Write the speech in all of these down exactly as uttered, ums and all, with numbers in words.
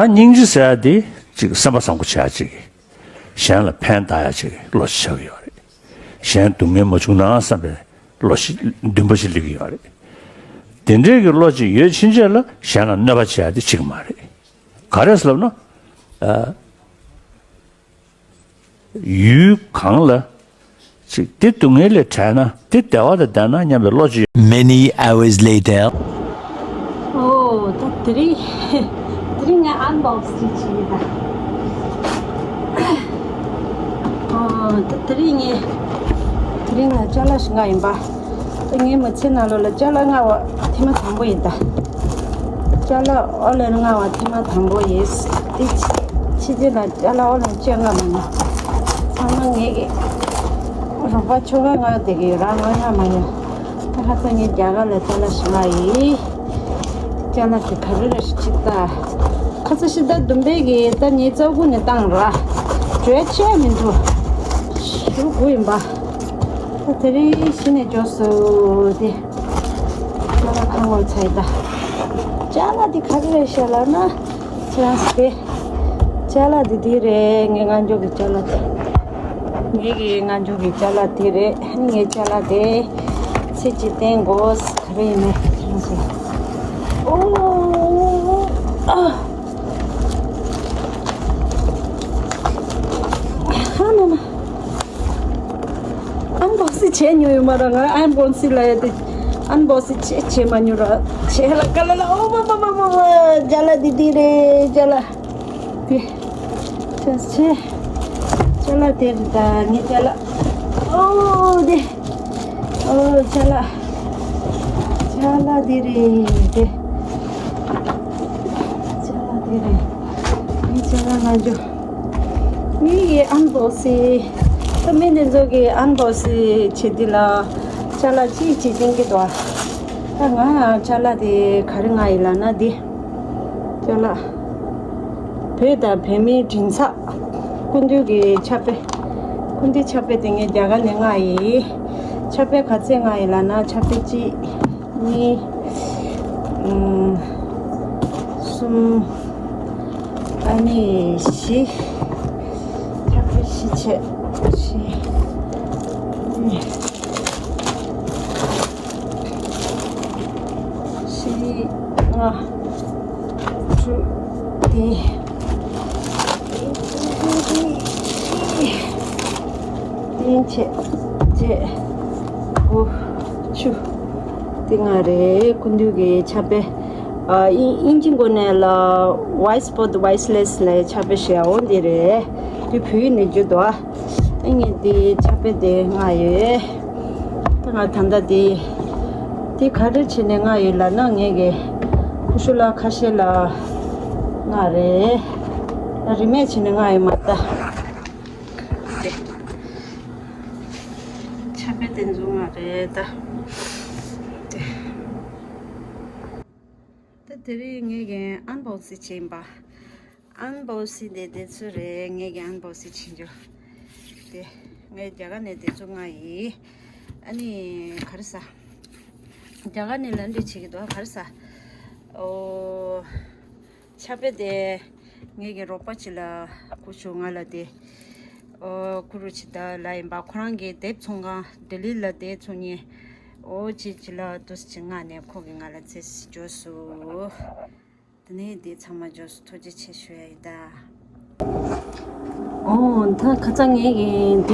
ད་སྙིང་རྗེ་ཟེར་ཡ་དེ་ཅིག་སེམས་པ་བཟང་པོ་བྱེད་ཡ་ཅིག་གིས་གཞན་ལ་ཕན་བཏགས་ཡ་ཅིག་གི་བློ་ཞིག་ཆགས་ཀྱི་ཡོད་རེད། གཞན་སྡུག་བསྔལ་མ་བྱུང་ན་བསམ་པའི་བློ་ཞིག་འདུན་པ་ཞིག་སླེབས་ཀྱི་ཡོད་རེད། དེ་འདྲའི་གི་བློ་ཅིག་ཡོད་ཕྱིན་ཆད་ལ་གཞན་ལ་གནོད་པ་བྱེད་ཡ་དེ་བྱེད་ཀྱི་མ་རེད། ག་རེ་ཟེར་ལབ་ན། ཨ། ཡུལ་གང་ལ་ཅིག་དེ་སྡུག་བསྔལ་ལས་བྲལ་ན་དེ་བདེ་བ་དང་ལྡན་ན་སྙམ་པའི་བློ་ཅིག Many hours later. ཨོ། ད་དེ་རིང་དེ་རིང་ངས་ཨན་བོག་སི་བྱེད་ཀྱི་ད། ཨོ། ད་དེ་རིང་ངས་དེ་རིང་ལ་ཅ་ལག་ཞིག་མངགས་ཡིན་པ། ད་ངའི་མི་ཚེ་ནང་ལོགས་ལ་ཅ་ལག་མངགས་པ་ཐེངས་མ་དང་པོ་ཡིན་ད། ཅ་ལག་ཨོ་ལན་མངགས་པ་ཐེངས་མ་དང་པོ་ཡིན། དེ་ཕྱི་རྒྱལ་ལ་ཅ་ལག་ཨོ་ལན་ཅིག་མངགས་མ་མྱོང་། ཚང་མ་ངེད་ཀྱི་རོགས་པ་ཁྱོ་ག་མངགས་བསྡད་ཀྱི་ཡོད། རང་མངགས་མ་མྱོང་། ད་ཁ་སང་ངས་རྒྱ་གར་ལ་ཅ་ལག་ཞིག་མངགས་ཡིན། ཅ་ལག་དེ་ག་རེ་རེད་ཤིག་ཅིག་ལྟ། ཁ་ཚ་ཤི་ད་དུམ་པའི་གི་ད་ངས་རྩ་དགུ་ནས་བཏང་ར། བྲོས་ཆེ་མི་འདུག་ཞུ་དགོས་ཡིན་པ། ད་དེ་རིང་གཞི་ནས་འཇོག་སོ་དེ། ཅ་ལག་ཁ་ངོ་ཚ་ཡི་ད། ཅ་ལག་དེ་ག་རེ་རེད་ཤག་ལབ་ན། ཁྱེད་རང་ཚོ་དེ། ཅ་ལག་དེ་དེ་རེད། ངའི་ང་འཇོག་གི་ཅ་ལག་དེ། ངེད་ཀྱི་ང་འཇོག་གི་ཅ་ལག་དེ་རེད། ངའི་ཅ་ལག་དེ་ཚེ་གཅིག་བསྟན་དགོས། ག་རེ་ཡིན་ནའི་ཁྱེད་རང་ཚོ། ཨོ། ཨ། ཧ་ན་ན། ཨན་བོག་སི་བྱས་མྱོང་ཡོད་མ་རེད། ང་ཨན་བོག་སི་ལ་ཡ་དེ། ཨན་བོག་སི་བྱས་བྱས་མ་མྱོང་ར། བྱས་ལ་ག་ལ་ལ། ཨོ་མ་མ་མ་མ་མ། ཅ་ལག་དེ་དེ་རེད། ཅ་ལག་དེ། ཅ་ཆེ། ཅ་ལག་དེ་རེད་ད། ངའི་ཅ་ལག་ཨོ་དེ། ཨོ་ཅ་ལག་ཅ་ལག་དེ་རེད་དེ། ཅ་ལག་དེ་རེད། ངའི་ཅ་ལག་ང་འཇོག་ངའི་ཨན་བོག་སི། ད་མི་དེ་ཚོ་གི་ཨན་བོག་སི་བྱེད་དུས་ལ་ཅ་ལག་ཅིག་ཅིག་བསྟན་གྱི་འདུག་ད་ང་ཅ་ལག་དེ་ག་རེ་མངགས་ཡིན་ལབ་ན་འདི། ཅ་ལག་བོད་དང་བོད་མིའི་མགྲིན་ཚབ། སྐུ་མདུན་གྱི་ཕྱག་དཔེ། སྐུ་མདུན་ཕྱག་དཔེ་དེ་ངས་རྒྱ་གར་ནས་མངགས་ཡིན། ཕྱག་དཔེ་ག་ཚད་མངགས་ཡིན་ལབ་ན་ཕྱག་དཔེ་གཅིག་གཉིས། ཨུམ། གསུམ། ཨ་ནི་བཞི། ཕྱག་དཔེ་བཞི་བྱས། བཞི། གཉིས། བཞི། ལྔ། དྲུག་དེ། བདུན་བྱས། བརྒྱད། དགུ། བཅུ། དེ་ལྔ་རེད། སྐུ་མདུན་གྱི་ཕྱག་དཔེ། ཨ། དབྱིན་དབྱིན་ཇི་འགོ་ནས་ལ། Voice for the Voiceless ལ་ཕྱག་དཔེ་ཞུ་ཡ་འོ་འདི་རེད། དེ་བོད་ཡིག་ནས་བསྒྱུར་འདུག་ཨ་ངས་དེ་ཕྱག་དཔེ་དེ་མངགས་ཡོད། ད་ང་ད་ལྟ་དེ། དེ་ག་རེ་བྱས་ནས་མངགས་ཡོད་ལབ་ན། ངས་ཀྱི་ཀུ་ཤུ་ལ་ཁ་ཤས་ལ་མངགས་རེད། ད་རིན་མེད་བྱས་ནས་མངགས་ཡོད་མ་རེད་ད། དེ་ཕྱག་དཔེ་དེ་ཚོ་མངགས་རེད་ད། དེ། ད་དེ་རིང་ངས་ཀྱི་ཨན་བོག་སི་བྱས་ཡིན་པ། ཨན་བོག་སི་དེ་དེ་ཚོ་རེད། ངས་ཀྱི་ཨན་བོག་སི་བྱེད་རྒྱུ་དེ། ངས་རྒྱ་གར་ནས་དེ་ཚོ་མངགས་ཡིན། ཨ་ནི་ག་རེ་ཟ། རྒྱ་གར་ནས་ལན་འདྲི་བྱེད་ཀྱི་འདུག་ག་རེ་ཟ། ཨོ། ཕྱག་དཔེ་དེ་ངས་ཀྱི་རོགས་པ་ཅིག་ལ་བསྐུར་བྱུང་། ང་ལ་དེ། ཨོ། ཀུ་རུ་ཆི་ད་ལ་ཡིན་པ། ཁོ་རང་གི་དེབ་ཚོང་ཁང་ལྡི་ལི་ལ་དེབ་ཚོང་མཁན། ཨོ། ཅི་ཅི་ལ་དུ་ཅི་མངགས་ནས་ཁོ་གིས་ང་ལ་ཚེ་འཇོག་སུ། དེ་ནས་དེ་ཚང་མ་འཇོག་སུ། ཐུགས་རྗེ་ཆེ་ཞུ་ཡ་ཡིན་ད། ཨོ། ད་ཁ་སང་ངས་ཀྱི་འདི། ད་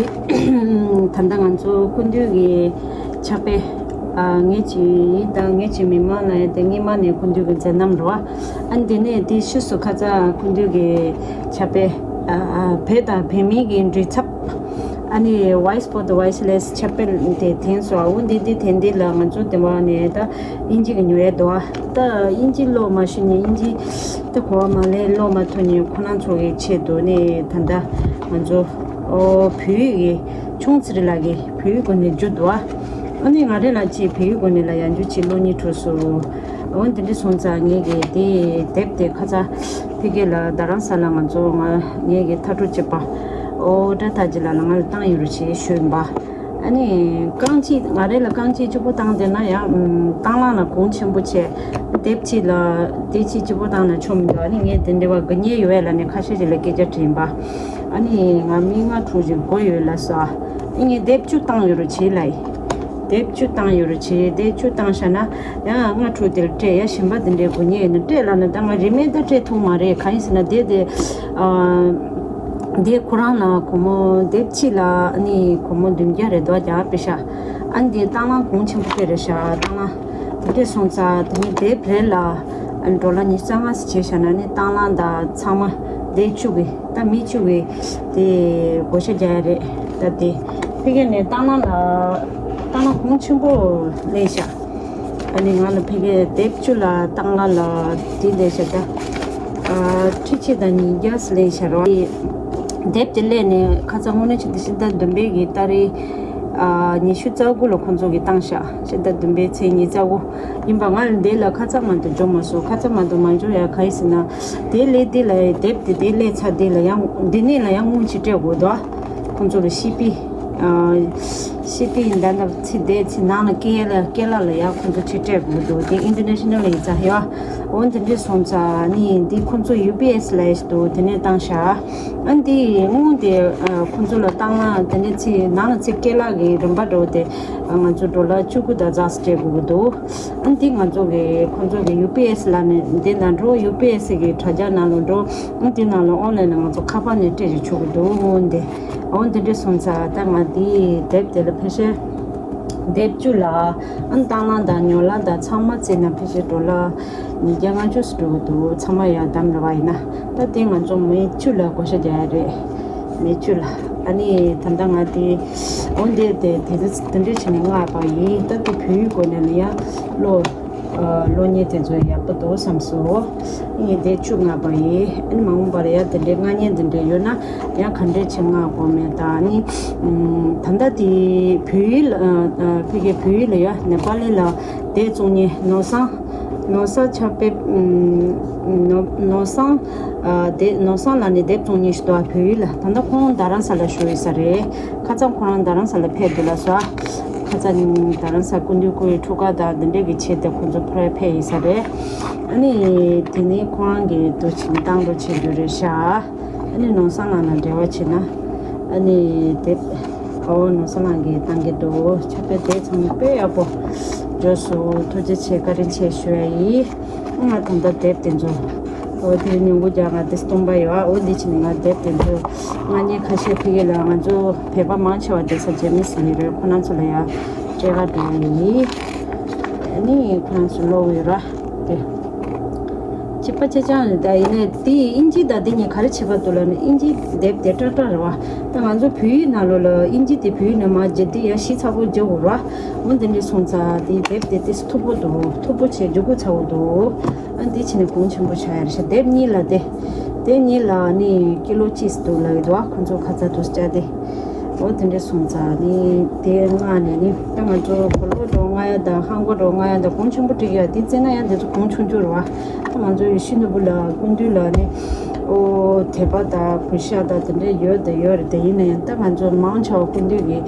ལྟ་ང་ཚོ་སྐུ་མདུན་གྱི་ཕྱག་དཔེ། ཨ། ངས་ཅིག་དང་ངས་ཅིག་མི་མང་ལ་ཡ་དེ་སྔོན་མ་ནས་སྐུ་མདུན་གྱི་མཛད་རྣམ་རོ། ཨ་ནི་དེ་ནས་དེ་ཕྱིས་སུ་ཁ་སང་སྐུ་མདུན་གྱི་ཕྱག་དཔེ། ཨ། ཨ། བོད་དང་བོད་མིའི་གི་མགྲིན་ཚབ། ཨ་ནི་Voice for the Voiceless ཕྱག་དཔེ་དེ་འཐེན་སོང་། འོ་འདི་འདི་འཐེན་འདི་ལ་ང་ཚོ་དེ་བ་ནས་ད་དབྱིན་ཇི་གི་ཉོ་ཡ་འདུག་ད་དབྱིན་ཇི་ཀློག་མ་ཤེས་ནས་དབྱིན་ཇི་ད་གོ་བ་མ་ལེན་ཀློག་མ་ཐུབ་ནས་ཁོ་རང་ཚོ་གི་ཆེད་དུ་ནས་ད་ལྟ་ང་ཚོ། ཨོ། བོད་ཡིག་གི་ཆུང་ཚེ་རིང་ལགས་ཀྱིས་བོད་ཡིག་སྒོ་ནས་བསྒྱུར་འདུག་ཨ་ནི་ང་རང་ལ་ཅིག་བོད་ཡིག་སྒོ་ནས་ལ་ཡ་འགྱུར་ཅིག་ཀློག་སྙིང་བྲོ་སོང་། འོ་འདི་འདྲ་སོང་ཙང་ངས་ཀྱི་དེ་དེབ་དེ་ཁ་ཚ་ཕ་གི་ལ་རྡ་རམ་ས་ལ་ང་ཚོ་ང་ངས་ཀྱི་ཐ་གྲུ་གཅིག་པ་ཨོ་ཌར་ཐག་ཅིག་ལ་ལ་ང་ལ་བཏང་ཡོད་རེད་ཅེས་ཞུས་པ། ཨ་ནི་རྐང་གཅིག་ང་རེ་ལ་རྐང་གཅིག་གཅིག་པོ་བཏང་བསྡད་ན་ཡང་བཏང་བླངས་ལ་གོང་ཆེན་པོ་བྱས། དེབ་གཅིག་ལ་དེ་གཅིག་སྤྱི་པོ་བཏང་ན་ཆོ་མི་འདུག་ཨ་ནི་ངས་དེ་འདྲ་བ་དགུ་ཉལ་ཡོད་ལ་ནི་ཁ་ཤས་ཅིག་ལ་སྐད་ཆ་དྲིས་པ། ཨ་ནི་ང་མི་ལྔ་དྲུག་ཅིག་དགོས་ཡོད་ལ་སོ། ཨ་ནི་ངས་དེབ་བཅུ་བཏང་ཡོད་རུ་བྱེད་ལ་ཡིན། དེབ་བཅུ་བཏང་ཡོད་རུ་བྱེད་དེ་བཅུ་བཏང་ཤ་ན་ཡང་ལྔ་དྲུག་དེར་སྤྲད་ཡ་གཞན་པ་དེ་འདྲའི་དགུ་ཉལ་ཡོད་ན་སྤྲད་ལ་ན་ད་ང་རིན་མེད་ད་སྤྲད་ཐུབ་མ་རེད། གང་ཡིན་ཟེར་ན་དེ་དེ་ཨ། དེ་ཁོ་རང་ལ་སྒོར་མོ་དེབ་གཅིག་ལ་ཨ་ནི་སྒོར་མོ་བདུན་བརྒྱ་རེ་དོ་རྒྱག་པའི་ཤ། ཨ་ནི་དེ་བཏང་ལ་གོང་ཆེན་པོ་དེ་རེད་ཤ་བཏང་ལ། དེ་འདྲས་སོང་ཙང་དེ་ནི་དེབ་རེ་ལ་ཨ་ནི་ཌོ་ལར་ཉི་ཤུ་རྩ་ལྔ་ཟེར་བྱས་ཤ་ན་ནི་བཏང་ལ་ད་ཚང་མ་དེ་བཅུག་གི་ད་མི་བཅུག་གི་དེ་བགོ་བཤའ་རྒྱག་ཡ་རེད། ད་དེ་ཕ་གི་ནས་བཏང་ལ་ལ་བཏང་ལ་གོང་ཆེན་པོ་ལེན་ཤ། ཨ་ནི་ང་ལ་ཕ་གི་དེབ་བཅུ་ལ་བཏང་ལ་ལ་དེ་ལས་ཤ་ད། ཁྲི་ཆིག་དང་ཉིས་བརྒྱ་ལེན་ཤ་རོ། དེབ་དེ་ལས་ནས་ཁ་ཚ་དངོས་གནས་ཆེད་དུ་ཕྱི་ཟླ་བདུན་པའི་གི་ཏ་རིག་ཉི་ཤུ་རྩ་དགུ་ལ་ཁོང་ཚོ་གི་བཏང་ཤ། ཕྱི་ཟླ་བདུན་པའི་ཚེས་ཉི་ཤུ་རྩ་དགུ་ཡིན་པ་ང་ལ་འདི་ལ་ཁ་ཚ་མ་གཏོགས་འབྱོར་མ་སོང་། ཁ་ཚ་མ་གཏོགས་མ་འབྱོར་ཡ་ག་ཡིན་ཟེར་ན། དེ་ལས་འདི་ལ་དེབ་དེ་དེ་ལས་ཚ་འདི་ལ་ཡང་འདི་ནས་ལ་ཡང་དངུལ་ཅིག་སྤྲད་དགོས་འདུག་ཁོང་ཚོ་ལ་ཤི་པི། ཤི་པི་ཡིན་ད་ནི་ཚི་དེ་ཚི་ནང་ལ་སྐད་ལ་སྐད་ལ་ལ་ཡང་ཁོང་ཚོ་ཅིག་སྤྲད་དགོས་འདུག་དེ་ཨིན་ཊར་ནེ་ཤ་ནལ་ཡིན་ཙང་ཡ། འོ་འདི་འདྲས་སོང་ཙང་ནི་འདི་ཁོང་ཚོ་ཡུ་པི་ཨེ་སི་ལ་ཡིན་འདུག་དེ་ནས་བཏང་ཤ། ཨ་འདི་དངུལ་དེ་ཁོང་ཚོ་ལ་བཏང་ན་དེ་ནས་ཚི་ནང་ལ་ཚི་སྐད་ལ་གི་རིན་པ་འགྲོ་དེ་ང་ཚོ་ཌོ་ལར་བཅུ་དགུ་དང་ཙག་སྤྲད་དགོས་ཀྱི་འདུག་ཨ་འདི་ང་ཚོ་གི་ཁོང་ཚོ་གི་ཡུ་པི་ཨེ་སི་ལ་ནས་འདི་ན་འགྲོ་ཡུ་པི་ཨེ་སི་གི་དྲ་རྒྱ་ནང་ལ་འགྲོ། ཨ་འདི་ནང་ལ་ཨོན་ལན་ལ་ང་ཚོ་ཁ་པར་ནས་སྤྲད་ཅིག་ཆོག་གི་འདུག་དངུལ་འདི། འོ་འདི་འདྲས་སོང་ཙང་ད་ང་འདི་དེབ་དེ་ལ་ཕལ་ཆེར་དེབ་བཅུ་ལ་ཨ་བཏང་ལ་དང་ཉོ་ལ་དང་ཚང་མ་བརྩིས་ན་ཕལ་ཆེར་ཌོ་ལར་ཉིས་བརྒྱ་ལྔ་བཅུ་ཙམ་འགྲོ་གི་འདུག་ཚང་མ་ཡར་བསྡོམས་རེད་བ་ཡིན་ན། ད་དེ་ང་ཚོ་མི་བཅུ་ལ་བགོ་བཤའ་རྒྱག་ཡ་རེད། མི་བཅུ་ལ། ཨ་ནི་ད་ལྟ་ང་དེ་འོ་འདི་དེ་དེ་འདྲས་བྱས་ནས་མངགས་པ་ཡིན། ད་དེ་བོད་ཡིག་སྒོ་ནས་ལ་ཡང་ཀློག་གློག་བརྙན་དེ་ཚོ་ཡག་པོ་འདུག་བསམ་སོང་། ངས་དེ་བཅུ་མངགས་པ་ཡིན། ཨ་ནི་མ་འོངས་པར་ཡང་དེ་འདྲའི་མངགས་བརྙན་དེ་འདྲ་ཡོད་ན་ཡང་ག་འདྲས་བྱས་མངགས་དགོས་མེད་དང་ནི། ད་ལྟ་དེ་བོད་ཡིག་ལ་ཕ་གི་བོད་ཡིག་ལ་ཡ་ནེ་པ་ལི་ལ་དེབ་བཙོང་མཁན་ནོར་བཟང་། ནོར་བཟང་ཆ་པེ། ནོར་ནོར་བཟང་། དེ་ནོར་བཟང་ལ་ནི་དེབ་བཙོང་མཁན་ཞིག་འདུག་བོད་ཡིག་ལ། ད་ལྟ་ཁོང་རྡ་རམ་ས་ལ་བཞུགས་ཡོད་ས་རེད། ཁ་སང་ཁོ་རང་རྡ་རམ་ས་ལ་ཕེབས་འདུག་ལ་སོ། ཁ་སང་རྡ་རམ་ས་སྐུ་མདུན་སྐུ་ཡི་འཁྲུངས་སྐར་དང་འདི་འདྲས་ཀྱི་ཆེད་དུ་ཁོང་ཚོ་ཕར་ཕེབས་ཡིན་ས་རེད། ཨ་ནི་དེ་ནས་ཁོ་རང་གི་འདུ་བྱེད་བཏང་འགྲོ་བྱེད་རྒྱུ་རེད་ཤག་ཨ་ནི་ནོར་བཟང་ལགས་ལ་འབྲེལ་བ་བྱས་ན། ཨ་ནི་དེ་ཨོ་ནོར་བཟང་ལགས་ཀྱིས་བཏང་གི་འདུག་ཆ་པེ་དེ་ཚང་མ་དཔེ་ཡག་པོ་འབྱོར་སོང་། ཐུགས་རྗེ་ཆེ། བཀའ་དྲིན་ཆེ་ཞུ་ཡ་ཡིན། ང་ད་ལྟ་དེབ་དེ་ཚོ། འོ་དེ་ཉིན་གུང་རྒྱག་ང་དེ་སྟོང་པ་ཡོད། འོ་འདི་ཕྱིན་ང་དེབ་དེ་ཚོ་མངགས་མཁན་ཁ་ཤས་ཕ་གི་ལ་ང་ཚོ་བོད་པ་མང་ཆེ་བ་བསྡད་ས་ཇེ་མི་སི་ལི་རེད། ཁོ་རང་ཚོ་ལ་ཡ་སྤྲད་ག་འགྲོ་ཡ་ཡིན། ཨ་ནི་ཁོ་རང་ཚོ་ཀློག་ཡོད་ར་དེ། བྱིས་པ་ཆེ་ཆུང་རེད། ད་ཡིན་ནའི་དེ་དབྱིན་ཇི་དང་དེ་གཉིས་ག་རེ་ཁྱད་པར་འདུག་ལབ་ན་དབྱིན་ཇི་དེབ་དེ་སྐྲག་སྐྲག་རེད་བ། ད་ང་ཚོ་བོད་ཡིག་ནང་ལོགས་ལ་དབྱིན་ཇི་དེ་བོད་ཡིག་ནང་མར་བརྗེ་དུས་ཡ་ཞིབ་ཚགས་པོ་བརྗེ་དགོས་ར། འོ་འདི་འདྲས་སོང་ཙང་དེ་དེབ་དེ་ཏོག་ཙམ་མཐུག་པོ་འདུག་མཐུག་པོ་བྱས་འཇུག་སྒོ་ཚ་བོ་འདུག་ཨ་འདི་བྱས་ནས་གོང་ཆེན་པོ་ཆགས་ཡ་རེད་ཤག་དེབ་གཉིས་ལ་དེ། དེབ་གཉིས་ལ་ནི་ཀི་ལོ་གཅིག་འདུག་ལབ་ཀྱི་འདུག་ཨ་ཁོང་ཚོ་ཁ་ཚ་འདུག་སེ་བྱས་ཏེ། འོ་དེ་འདྲས་སོང་ཙང་ནི་དེ་མངགས་ནས་ནི་ད་ང་ཚོ་གོ་ལོག་འགྲོ་མངགས་ཡ་དང་ཧང་གོ་འགྲོ་མངགས་ཡ་དང་གོང་ཆེན་པོ་སྤྲད་ཀྱི་ཡ་དེ་བརྩིས་ན་ཡང་དེ་ཚོ་གོང་ཆུང་ཆུང་རེད་བ། ད་ང་ཚོ་ཡེ་ཤེས་ནོར་བུ་ལ་སྐུ་མདུན་ལ་ནི་ཨོ་དད་པ་དང་གུས་ཞབས་དང་དེ་འདྲས་ཡོད་དང་ཡོད་རེད། དེ་ཡིན་ན་ཡང་ད་ང་ཚོ་མང་ཆེ་བ་སྐུ་མདུན་གྱི་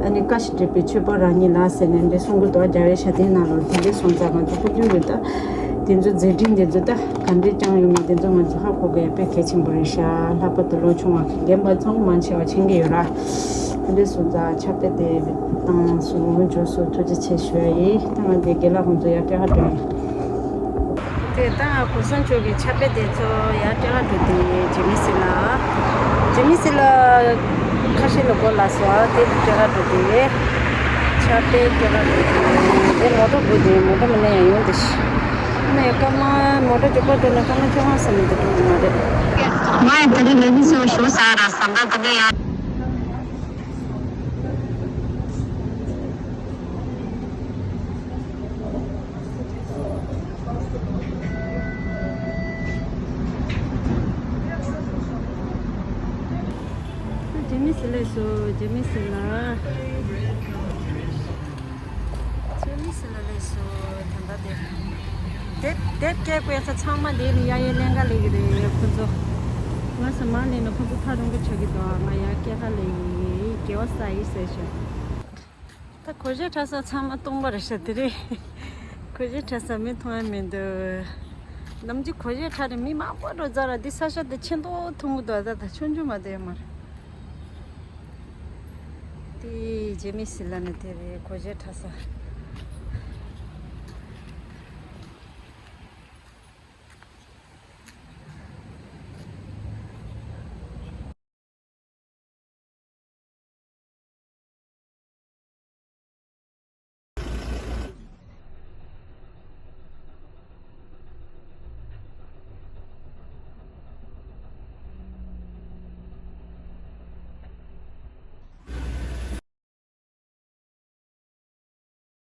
ཨ་ནི་བཀའ་བཞིན་སྒྲུབ་པའི་མཆོད་པ་རང་ཉིད་ལ་ཟེར་ནས་འདི་གསུང་གི་འདུག་རྒྱལ་བའི་ཞབས་བརྟན་ནང་ལོགས་དེ་འདྲས་སོང་ཙང་ང་ཚོ་སྐུ་མདུན་གྱི་ད་དེ་ཚོ་མཛད་འཕྲིན་དེ་ཚོ་ད་ག་འདྲས་བསྐྱངས་ཡོད་མེད་དེ་ཚོ་ང་ཚོ་ཧ་གོ་དགོས་ཡ་དཔེ་གལ་ཆེན་པོ་རེད་ཤག་ལྷག་པར་དུ་ལོ་ཆུང་བ་རྒན་པ་ཚང་མ་མང་ཆེ་བ་མཁྱེན་གྱི་ཡོད་ར། དེ་འདྲས་སོང་ཙང་ཕྱག་དཔེ་དེ་བཏང་སོང་། འབྱོར་སོང་། ཐུགས་རྗེ་ཆེ་ཞུ་ཡ་ཡིན། ད་ང་དེ་རྒན་ལགས་ཁོང་ཚོ་ཡར་སྐྱེལ་ག་འགྲོ་ཡིན། དེ་ད་གུང་སེང་མཆོག་གི་ཕྱག་དཔེ་དེ་ཚོ་ཡར་སྐྱེལ་ག་འགྲོ་དེ་ཇེ་མི་སི་ལ། ཇེ་མི་སི་ལ་ཁ་ཤས་ལ་གོ་ལ་སོ་དེ་སྐྱེལ་ག་འགྲོ་དེ། ཕྱག་དཔེ་སྐྱེལ་ག་འགྲོ་དེ། དེ་མོ་ཊ་བུ་དེ་མོ་ཊ་མི་ནས་ཡང་ཡོང་དེ་ཤི། ནས་སྐར་མ་མོ་ཊ་རྒྱུག་པ་འགྲོ་ན་སྐར་མ་བཅོ་ལྔ་ཙམ་དུ་འགྲོ་གི་མ་རེད། ང་ཡི་ད་རེས་ལས་མི་སུ་ཞུ་ས་ར་བསམ་པ་དེ་ནས་ཡང་། ཇེ་མི་སི་ལ་སོ། ཇེ་མི་སི་ལ། ཇེ་མི་སི་ལ་ལས་སོ། ད་ལྟ་དེ། དེབ་དེབ་སྐྱེལ་དགོས་ས་ཚང་མ་འདི་ནས་ཡ་ཡའི་ལེན་ག་ལེན་གི་རེད་ཁོ་ཚོ། ང་ས་མ་ལེན་ན་ཁོ་ཚོ་ཐག་རིང་པོ་ཆགས་ཀྱི་འདུག་ང་ཡ་སྐྱེལ་ག་ལེན་གི་ཡིན། དགེ་བ་ས་ཡི་ཟེར་ཤག་ད་གོ་ཆ་ཁྲ་ས་ཚང་མ་སྟོང་པ་རེད་ཤག་དེ་རེད། གོས་ཆེན་འཁྲབ་ས་མི་མཐོང་ཡ་མི་འདུག་ནམ་རྒྱུན་གོས་ཆེན་འཁྲབ་རེད། མི་མང་པོ་འགྲོ་ཙང་ར་འདི་ས་ཆ་འདི་ཆེན་ཏོག་ཐུང་ངུ་འདུག་ད་ད་ཆུང་ཆུང་མ་འདུག་ཡ་མར། དེ་རྗེས་མི་སི་ལ་ནི་དེ་རེད། གོས་ཆེན་འཁྲབ་ས།